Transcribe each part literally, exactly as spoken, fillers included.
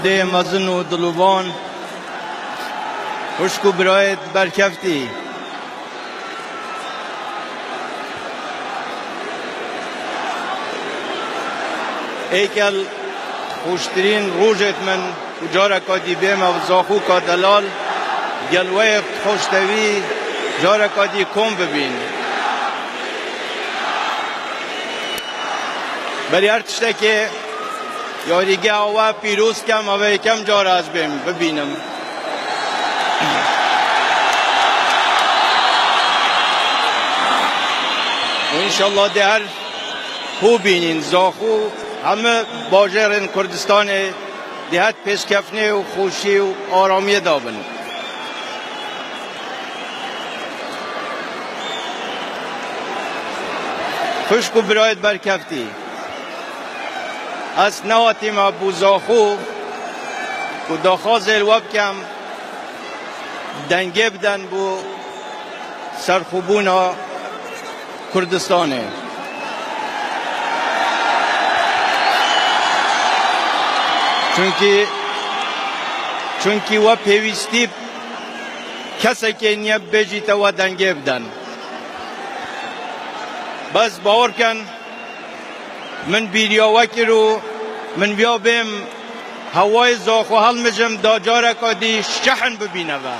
Dê mezin û dilovan, xwişk û birayêt berkeftî. Êkel xweştirîn rojêt min û careka dî bême bi zaxoka delal, gel wê xweştevî careka dî kom bibîn. Berî her tiştekê yarîgeha we pîroz kem, eve yekem car ez bêm bibînim. Û înşallah dê her hû bînîn, zaxo hemû bajêrên Kurdistanê dê her pêşkeftinê û xweşî û aramiyê de bin. Xwişk û birayêt berkeftî. Ez nehatîme bo zaxo ku daxwazê li we bikem, dengê biden bo serxwebûna Kurdistanê. Çunkî, çunkî we pêwîstî kesekê niye bibêjîte we dengê biden. Bes bawer ken, min bîriya we kir û min viya bêm hewayê zaxo helmijim da careka dî şehn bibîne ve.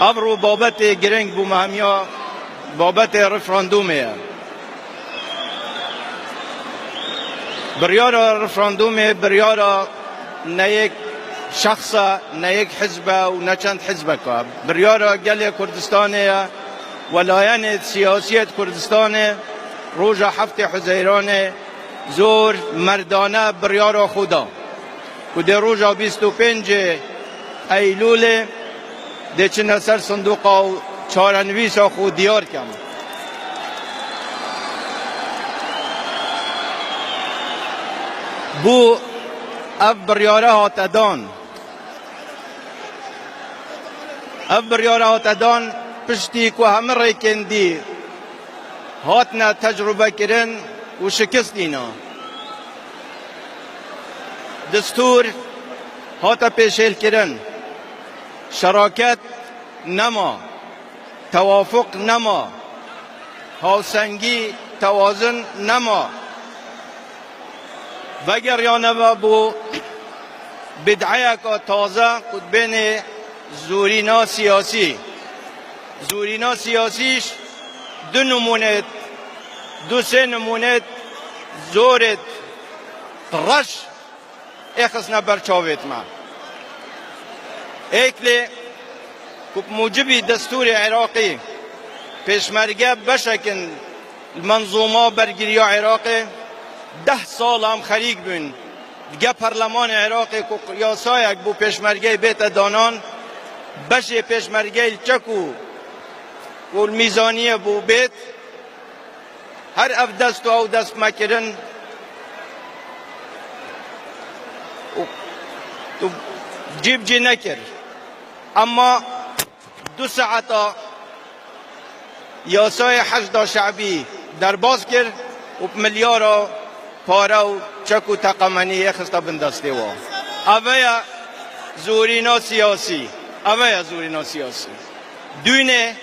Evro babetê girîng bo me hemiya, babetê referandumê ye. Biryara referandumê biryara ne yek şexs e, ne yek hizb e û ne çend hizbek e. Biryara gelê Kurdistanê ye. Welayenê siyasiyê Kurdistanê roja heftê Huzeyranê zor merdane biryara xwe da. Ku dê roja bîst û pêncê Eylûlê dê çine ser sindoqa û çarenivîsa xwe diyar kem. Bû ev biryare hate dan. Ev biryare hate dan piştî ku hemî rêkên dî hatine tecrûbe kirin û şikist îna. Destûr hate pêşêlkirin. Şeraket nema. Tewafuq nema. Hawsengî, tewazin nema. Vegeriyane ve bo bid'eyeka taze ku dibênê zorîna siyasî. Zorîna siyasî ji du nimûnêt, du sê nimûnêt zorêt reş ê xistine ber çavêt me. Êklê ku bi mucibî destûrê Iraqî pêşmerge beşek in li menzûma bergiriya Iraqê, deh sal em xerîk bûn. Dige perlemanê Iraqê ku yasayek bo pêşmergeyê bête danan, beşê pêşmergeyê li çek û, û li mîzaniyê bo bêt, her ev dest û ew dest me kirin û, û cî bi cî nekir. Emma du saeta yasayê Heşda Şe'bî derbas kir û bi milyara pare û çek û teqemenî yê xiste bin destê wan. Eve ye zorîna siyasî. Eve ye zorîna siyasî. Dûnê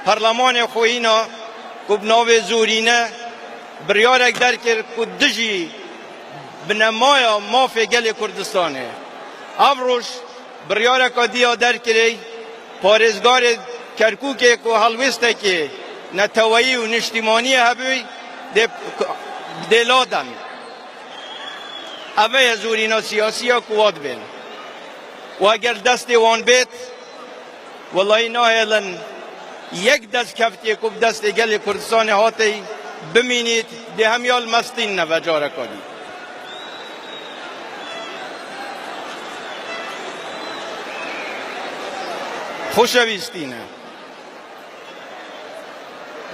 perlemanê xweyîna ku bi navê zorîne biryarek derkir ku dijî binemaya mafê gelê Kurdistanê. Ev roj biryareka diya derkirê, parêzgarê Kerkûkê ku helwêstekê neteweyî û niştîmaniyê hebûy, dê, dê ladan. Eve ye zorîna siyasî ya ku wa dibên. Û eger destê wan bêt, Welahî nahêlin yek destkeftiyê ku bi destê gelê Kurdistanê hatê bimînît, dê hemiya li me stînine ve careka dî. Xoşewîstîne.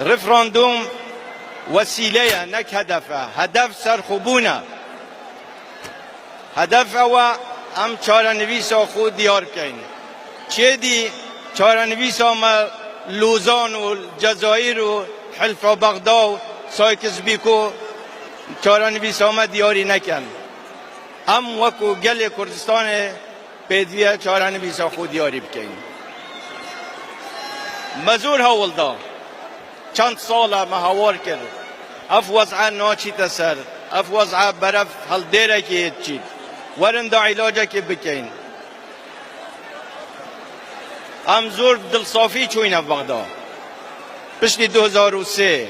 Referandum wesîle ye, nek hedef e. Hedef serxwebûn e. Hedef ew e em çarenivîsa xwe diyar bikeyn. Çêdî Çarenivîsa me Lozan û Cezayir û Hilfa Bexda û Sykes-Picot çarenivîsa me diyarî nekin. Em wekû gelê Kurdistanê pêdiviye çarenivîsa xwe diyarî bikeyin. Me zor hewl da. Çend sal e me hawar kir. Ev wez'e naçîte ser. Ev wez'e berev hildêrekê yê diçît. Werin da îlacekê bikeyin. Em zor dilsafî çûyne Bexda. Piştî du hezar û sê.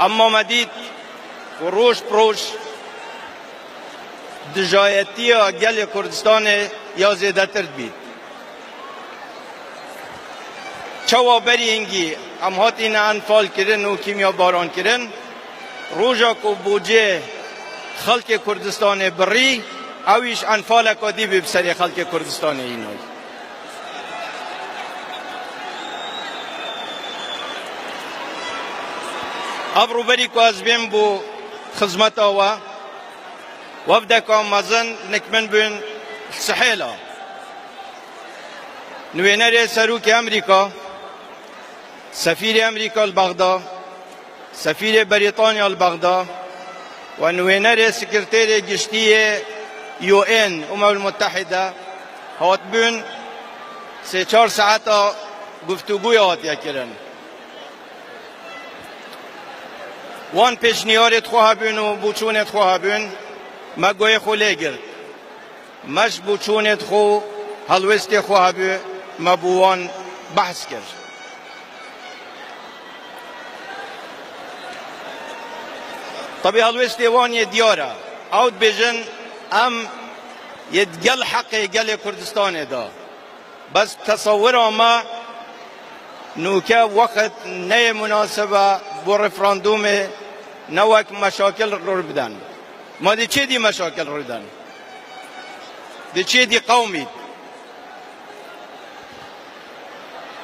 Emma me dît ku roj bi roj dijayetiya gelê Kurdistanê ya zêdetir dibît. Çawa berî hingî em hatîne enfal kirin û kîmyabaran kirin, roja ku bûcê xelkê Kurdistanê birî, ew îş enfaleka dî bî bi serê xelkê Kurdistanê înay. Ev rûberî ku ez bêm bû xizmeta we, wefdeka mezin nik min bûn sihêla. Nûênerê Serokê Amerîka, sefîrê Amerîka li Bexda, sefîrê Berîtanya li Bexda û nûênerê Sekreterê Giştî yê U N, Umem Mutehide, hatibûn sê çar saeta guftûgoya hatiye kirin. Wan pêşniyarêt xwe hebûn û bûçûnêt xwe hebûn, me guhê xwe lê girt. Me ji bûçûnêt xwe û helwêstê xwe hebû, me bo wan behs kir. Tebî helwêstê wan yê diyar e. Ew dibêjin, em yê digel heqê gelê Kurdistanê de. Bes tesewira me nûke wext neyê munasib e bo referandûmê, ne wek meşakil rû bidin. Ma di çê dî meşakil rû den? Di çê dî qewmît?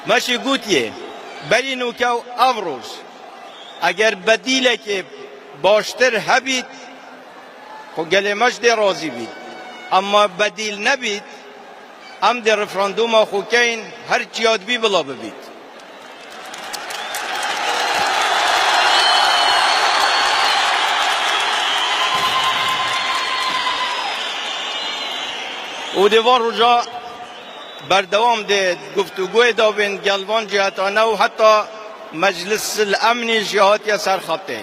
Me jî gotiye, berî nûke û ev roj, eger bedîlekê baştir hebît, xwe gelê me ji dê razî bît. Emma bedîl nebît, em dê referandûma xwe keyin, her çiya dibî bila bibît. Û dê van roja berdewam dê guftûgoyê dabên gel van cihata ne û heta Meclisil Emnî jî hatiye ser xetê.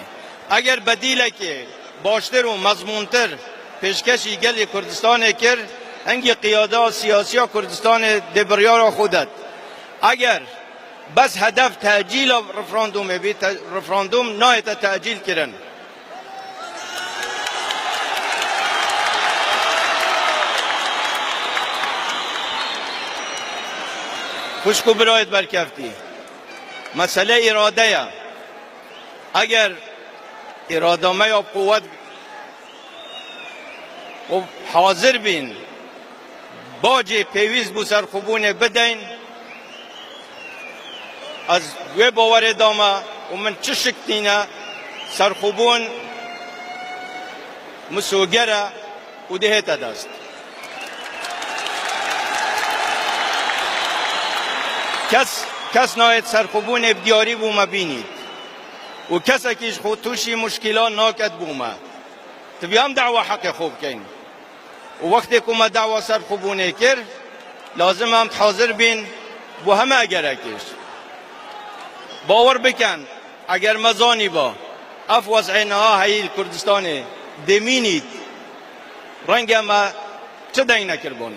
Eger bedîlekê baştir û mezmûntir pêşkêşî gelê Kurdistanê kir, hingî qiyada siyasiya Kurdistanê dê biryara xwe det. Eger bes hedef tecîla referandûmê bî, te-, referandûm nayête tecîl kirin. Xwişk û birayêt berkeftî. Mesele îrade ye. Eger îrada me ya bi quwet û hazir bîn bacê pêwîst bo serxwebûnê bideyn, ez wê bawerê dame û min çi şik tîne, serxwebûn misoger e û dihête dest. Kes, kes nayêt serxwebûnê bi diyarî bo me bînît û kesekî ji xwe tûşî muşkîlan naket bo me. Divê em dawa heqê xwe bikeyn. Û wextê ku me dawa serxwebûnê kir, lazim e em hazir bîn bo heme egerekî. Bawer bikin, eger me zanîba ev wez'ê niha heyî li Kurdistanê dê mînît, renge me çi deng nekiribûn.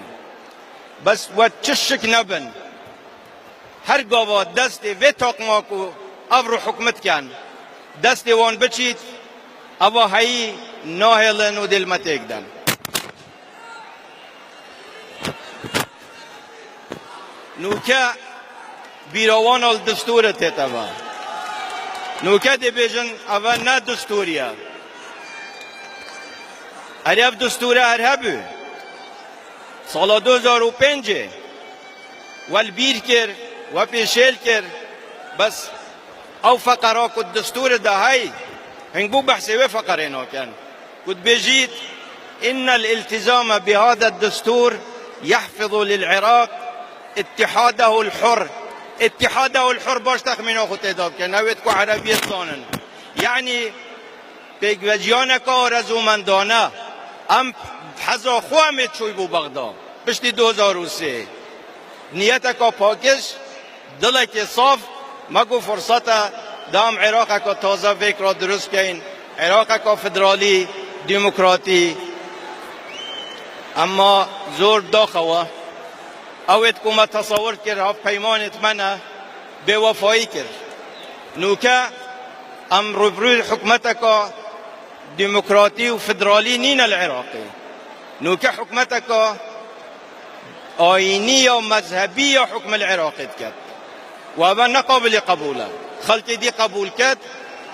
Bes we çi şik nebin. Her gava destê vê taqma ku ev ro hikûmet ken, destê wan biçît, eva heyî nahêlin û dê li me têk den. Nûke bîra wan li destûrê tête ve. Nûke dê bêjin, eve ne destûrî ye. Erê ev destûre her hebû. Sala du hezar û pêncê we li bîr kir, we pêşêl kir, bes ew feqera ku di destûrê de hey, hingû behsê wê feqerê nakin. Ku dibêjît, "إن الالتزام بهذا الدستور يحفظ للعراق اتحاده الحر. اتحاده الحر، baş texmîna xwe tê de bike. Newêt ku erebiyê dizanin. Yanî pêkvejiyaneke arezûmendane. Em heza xwe em ê çûybû Bexda. Piştî du hezar û sê. Niyeteka pakiz, dilekê saf, me got firsete da em Iraqeka taze vêk re dirust keyin, Iraqeka federalî, demokratî. Emma zor daxewa. Ew ê ku me tesewir kir, hevpeymanê me ne, bêwefayî kir. Nûke em rûbirûyê hikûmeteka demokratî û federalî nîne li Iraqê. Nûke hikûmeteka ayînî ya mezhebî ya hikûmê li Iraqê diket. Û eve ne qabilê qebûl e. Xelkê dî qebûl ket,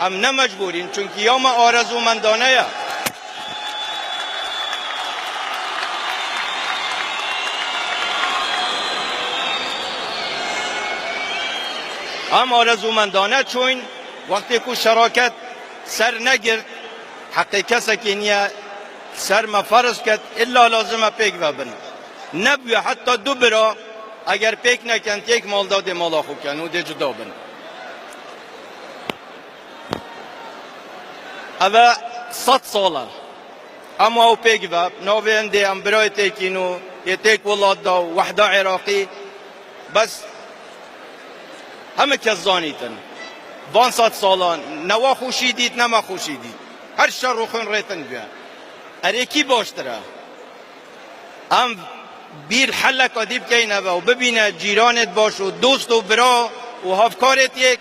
em ne mecbûr in, çunkî ya me arezûmendane ye. Em arezûmendane çûyn, wextê ku şeraket ser negirt, heqê kesekê niye, ser me ferz ket, illa lazim e pêk ve bin. Nebûye heta du bira, eger pêk nekin, yek maldadê mala xwe ken û dê cuda bin. Eve sed sal e. Em ew pêk ve, navê hindê em birayê têkîn û yê têk welat da û wehda Iraqî. Bes hemî kes zanîtin. Van sed salan ne we xweşî dît, ne me xweşî dît. Her şer û xwîn rêtin bûye. Erê kî baştir e? Em bîr heleka dî bikeyneve û bibîne cîranêt baş û dost û bira û hevkarêt yek,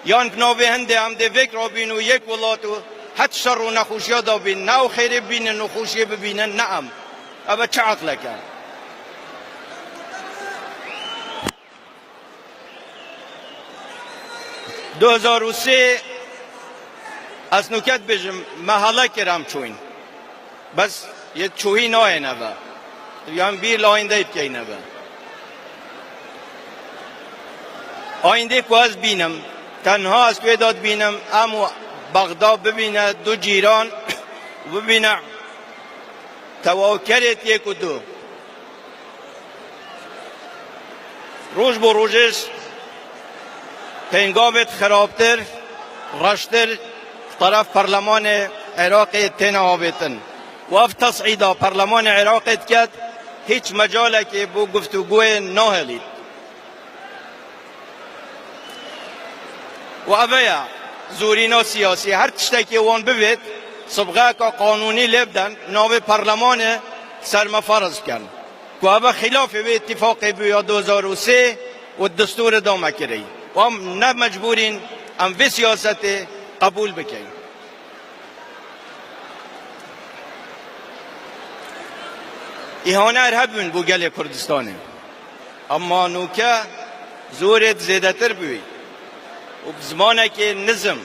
yan bi navê hindê em dê vêk rabîn û yek welat û het şer û nexweşiya da bîn, ne ew xêrê bibînin û xweşiyê bibînin, ne em. Eve çi eqlek e? Du hezar û sê, ez nûke dibêjim, me hele kir em çûyn. Bes yê çohî nayêne ve. Yan bîr li ayîndeyê dikeyneve. Ayîndê ku ez bînim, tenha ez wê de dibînim, em û Bexda bibîne du cîran, bibîne tewawkerêt yek û du. Roj bo rojêş pêngavêt xirabtir, reştir, teref perlemanê Iraqê têne avêtin. Û ev tes'îda perlemanê Iraqê diket, hîç mecalekê bo guftûgoyê nahêlît. Û eve ye zorîna siyasî. Her tiştekê wan bivêt, sibxeyeka qanûnî lê biden, navê perlemanê ser me ferz bikin. Ku eve xilafê vê îtîfaqê bû ya du hezar û sê û destûrê da me kirî. Û em ne mecbûr în em vê siyasetê qebûl bikin. Îhaner hebûn bo gelê Kurdistanê. Ema nûke zorê zêdetir bûyî û bi zimanekê nizm.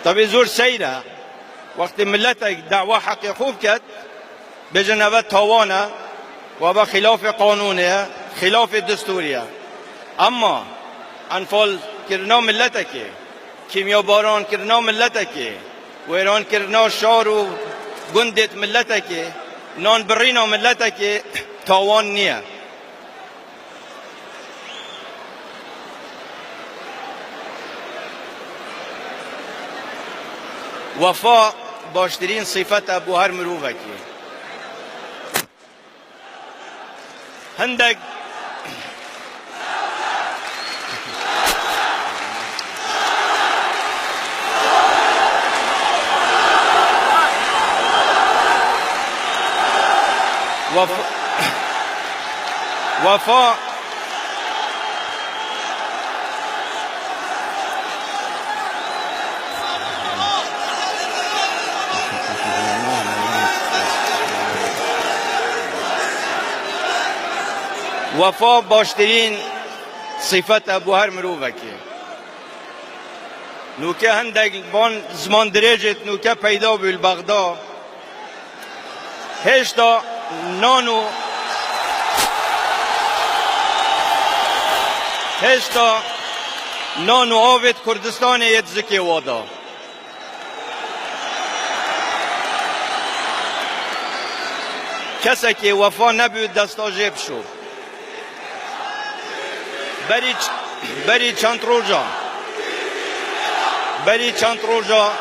Tevî zor seyr e, wextê miletek dawa heqê xwe biket, bêjin eve tawan e, û eve xilafê qanûnê ye, xilafê destûrî ye. Ema enfal kirina miletekê, kîmyabaran kirina miletekê, wêran kirina şar û gundêt miletekê, nan birîna miletekê tawan niye. Wefa baştirîn sifet e bo her mirovekî. Hindek Wefa, Wefa, Wefa baştirîn sifet e bo her mirovekê. Nûke hindek van ziman dirêjêt nûke peyda bû li Bexda. Hêşta nan û, hêşta nan û avêt Kurdistanê yê di zikê wa da. Kesekê wefa nebû desta jê bişo. Berî ç-, berî çend roja, berî çend roja,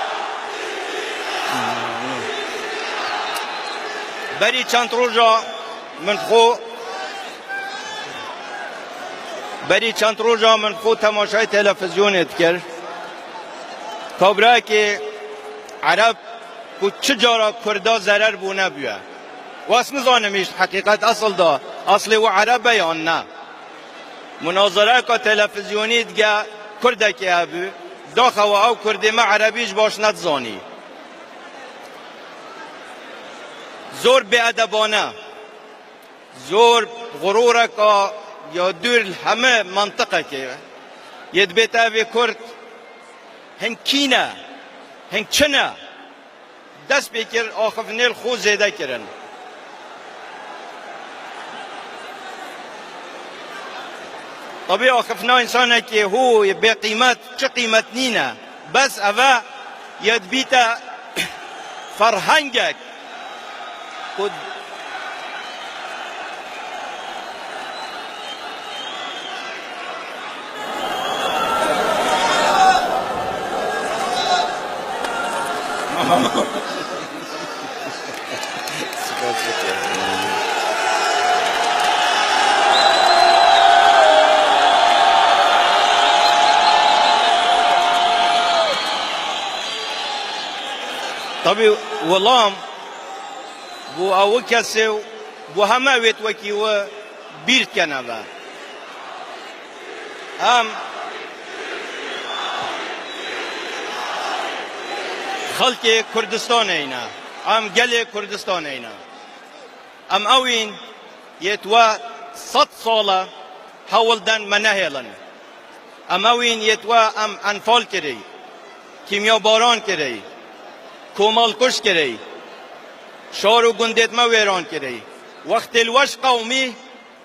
berî çend roja min xwe, berî çend roja min xwe temaşayê televîzyonê dikir. Kabrekê Ereb ku çi cara Kurda zerer bûne bûye. Û ez nizanim hîç heqîqet esil da, eslê û Ereb e yan ne. Munazereyeka televîzyonî dige Kurdekê hebû, daxewa ew Kurdê me Erebî ji baş nedizanî. Zor bêedebane, zor xurûreka ya dûr li heme mantiqekê ye. Yê dibête evê Kurd hin kî ne, hin çi ne? Dest pê kir, axiftinê li xwe zêde kirin. Tabî axiftina însanekî hû bêqîmet, çi qîmet nîne. Bes ev e yê dibîte ferhengek ku Tabî, welam bo ew kesê û bo heme wêt wekî we bîr dikene ve. Em xelkê Kurdistanê ne. Em gelê Kurdistanê ne. Em ewîn yêt we sed sal e hewl den me nehêlin. Em ewîn yêt we em enfal kirî, kîmyabaran kirî, komalkuj kirî, şar û gundêt me wêran kirî. Wextê li weş qewmî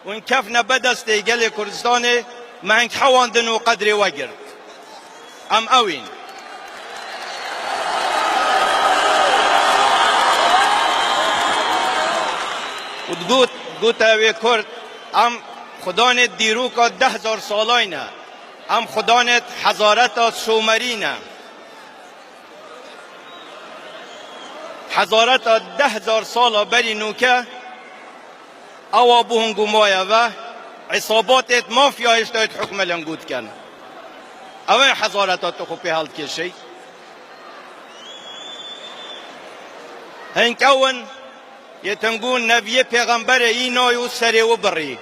hûn kefne be destê gelê Kurdistanê, me heng hewandin û qedrê we girt. Em ewîn. Û digot, gote wê Kurd, em xudanê dîroka deh hezar salay ne. Em xudanê hezareta Somerî ne. Hezareta deh hezar sala berî nûke, ewa bû hingû maye ve, îsabatêt mafya hêştayêt hukme lingû dikin. Ew ê hezareta tu xwe pê hildikêşî. Hingû ew in, yê tengû neviyê pêxemberê î nayû serê wî birî.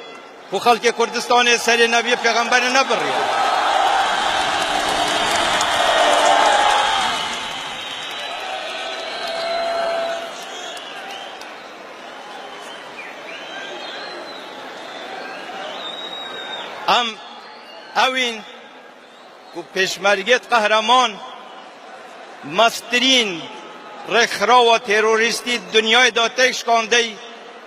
Ku xelkê Kurdistanê serê neviyê pêxemberê nebiriye. Em ewîn ku pêşmergêt qehreman mestirîn rêkxirawa terorîstî dinyayê de têk şikandey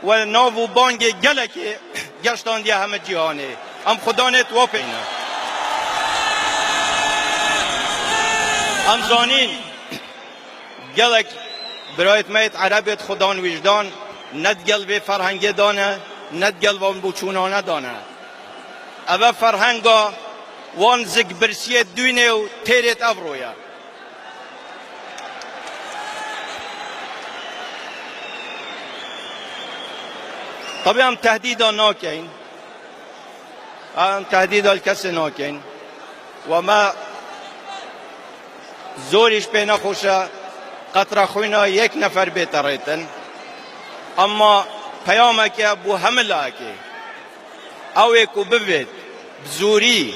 we nav û bangê gelekê geştandiye heme cîhanê. Em xudanêt wa peyne. Em zanîn gelek birayêt me yêt Erebêt xudan wîjdan ne digel vê ferhengê dane, ne digel van boçûnane dane. Eve ferhenga wan zikbirsiyê dûnê û têrêt evro ye. Tabî em tehdîda nakeyn. Em tehdîda li kesê nakeyn. We me Zor îş pê nexweş e qetre xwîna yek nefer bête rêtin. Ema peyameke bo hemilakê. Ew ê ku bivêt, bi zorî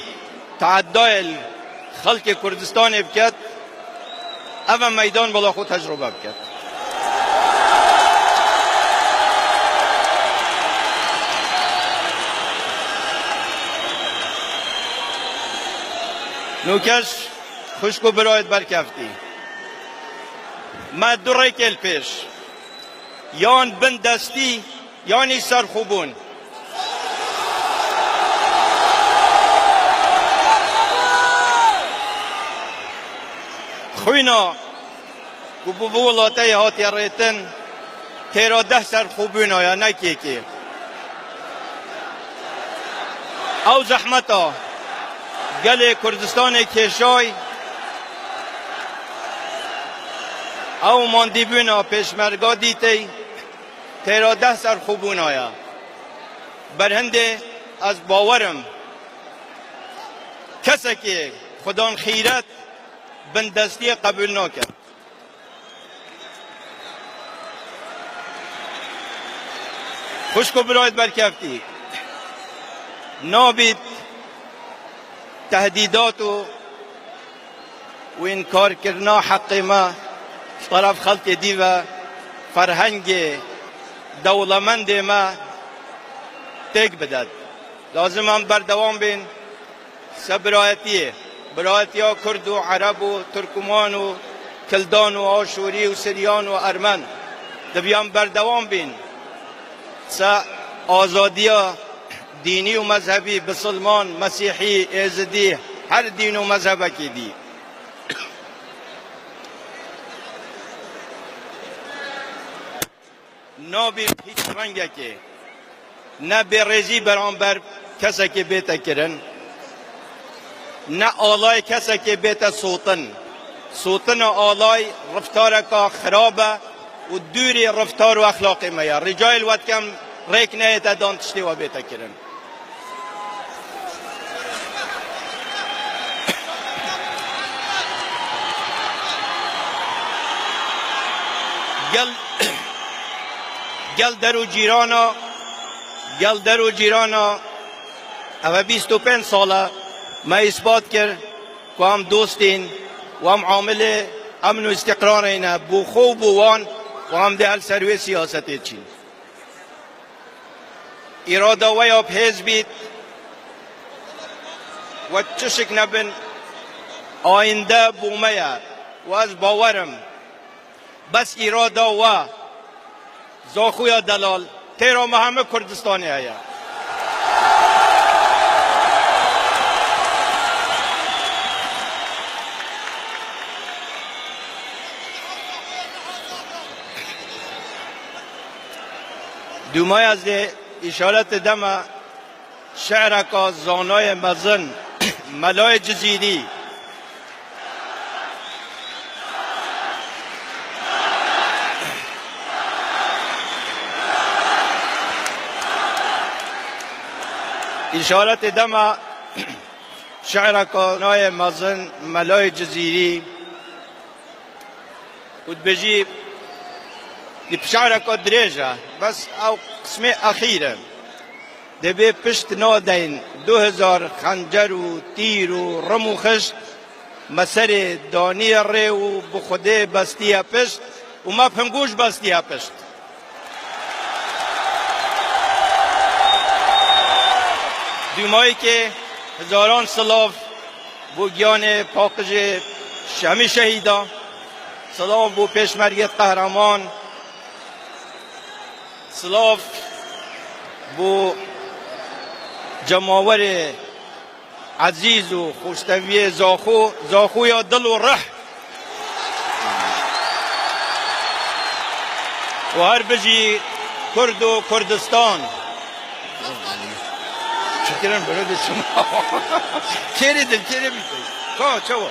teedayê li xelkê Kurdistanê biket, ev e meydan bila xwe tecrube biket. Nûkeş xwişk û birayêt berkeftî. Me du rêkê li pêş. Yan bin destî, yanî serxwebûn. Xwîna ku bi vî welateyê hatiye rêtin, Têra deh serxwebûna ya, ne kêkê. Ew zehmeta gelê Kurdistanê kêşay, ew mandîbûna pêşmerga dîtey, têra deh serxwebûna ya. Berhindê ez bawerim, kesekê xudan xîret bindestiyê qebûl nake. Xwişk û birayê berkeftî, nabît tehdîdat û, û înkarkirina heqê me ji teref xelkê dî ve ferhengê dewlemendê me têk bidet. Lazim em berdewam bên. Se birayetiyê, birayetiya Kurd û Ereb û Turkman û Kildan û Aşûrî û Siryan û Ermen, dibiyan berdewam bîn. Se azadiya dînî û mezhebî, bisilman, mesîhî, êzidî, her dîn û mezhebekî dî. Nabî bi hîç rengekê ne bêrêzî beramber kesekê bête kirin, ne alay kesekê bête sotin. Sotina alay reftareka xirab e û dûrî reftar û exlaqê me ye. Ricayê li we dikem, rêk neyête dan tiştê we bête kirin. Gel, gel der û cîrana, gel der û cîrana, ev e bîst û pênc sal e me îspat kir ku em dostên û em amilê emn û îstiqrarê ne, bo xwe û bo wan, û em dê her ser wê siyasetê çîn. Îrada we ya bi hêz bît, we çişik nebin, ayînde bo me ye. Û ez bawer im, bes îrada we, Zaxoya delal, têra me heme Kurdistanê heye. Dûmaya ez dê îşaretê deme şi'reka zanayê mezin, Melayê Cizîrî. Îşaretê dema şi'reka zanayê mezin, Melayê Cizîrî. Û dibêjî, di şi'reka dirêj e, bes ew qismê exîr e. Dibê pişt nadeyn du hezar xencer û tîr û rim û xişt, me serê daniye rê û bi Xwedê bestiye pişt û me bi hingû jî bestiye pişt. Dûmayîkê hezaran silav bo giyanê paqijê hemî şehîda. Silav bo pêşmergê qehreman. Silav bo cemawerê ezîz û xweşteviyê Zaxo, Zaxoya dil û rih. Û her bijî Kurd û Kurdistan. Çikirin böyle de çima. Kêrî dil, kêrî bî. Ka, çawa?